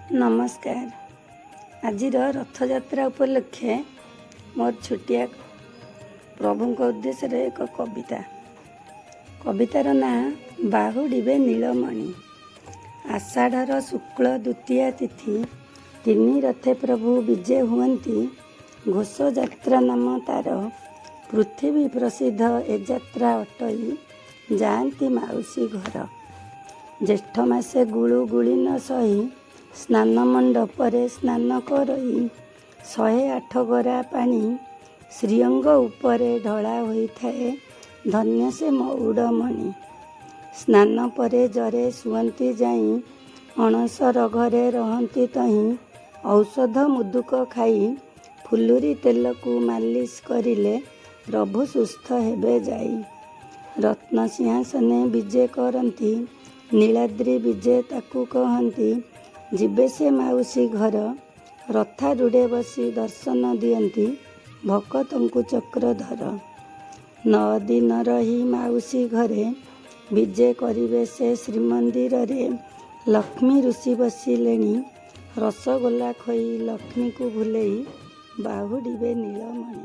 ନମସ୍କାର। ଆଜିର ରଥଯାତ୍ରା ଉପଲକ୍ଷେ ମୋର ଛୋଟିଆ ପ୍ରଭୁଙ୍କ ଉଦ୍ଦେଶ୍ୟରେ ଏକ କବିତା। କବିତାର ନାଁ ବାହୁଡ଼ିବେ ନୀଳମଣି। ଆଷାଢ଼ର ଶୁକ୍ଳ ଦ୍ୱିତୀୟା ତିଥି, ତିନି ରଥେ ପ୍ରଭୁ ବିଜେ ହୁଅନ୍ତି। ଘୋଷଯାତ୍ରା ନାମ ତାର, ପୃଥିବୀ ପ୍ରସିଦ୍ଧ ଏ ଯାତ୍ରା ଅଟଇ, ଯାଆନ୍ତି ମାଉସୀ ଘର। ଜ୍ୟେଷ୍ଠ ମାସେ ଗୁଳୁ ଗୁଳି ନ ସହି, ସ୍ନାନ ମଣ୍ଡପରେ ସ୍ନାନ କରଇ, 108 ଗରା ପାଣି ଶ୍ରୀଅଙ୍ଗ ଉପରେ ଢଳା ହୋଇଥାଏ, ଧନ୍ୟ ସେ ମଉଡ଼ମଣି। ସ୍ନାନ ପରେ ଜରେ ଶୁଅନ୍ତି ଯାଇଁ, ଅଣସର ଘରେ ରହନ୍ତି ତହିଁ, ଔଷଧ ମୁଦୁକ ଖାଇ ଫୁଲୁରି ତେଲକୁ ମାଲିସ କରିଲେ ପ୍ରଭୁ ସୁସ୍ଥ ହେବେ ଯାଇ। ରତ୍ନ ସିଂହାସନେ ବିଜେ କରନ୍ତି, ନୀଳାଦ୍ରି ବିଜେ ତାକୁ କହନ୍ତି, ଯିବେ ସେ ମାଉସୀ ଘର। ରଥାରୂଢ଼େ ବସି ଦର୍ଶନ ଦିଅନ୍ତି ଭକତଙ୍କୁ ଚକ୍ରଧର। 9 ଦିନ ରହି ମାଉସୀ ଘରେ ବିଜେ କରିବେ ସେ ଶ୍ରୀମନ୍ଦିରରେ। ଲକ୍ଷ୍ମୀ ରୁଷି ବସିଲେଣି, ରସଗୋଲା ଖୋଇ ଲକ୍ଷ୍ମୀକୁ ଭୁଲେଇ ବାହୁଡ଼ିବେ ନୀଳମଣି।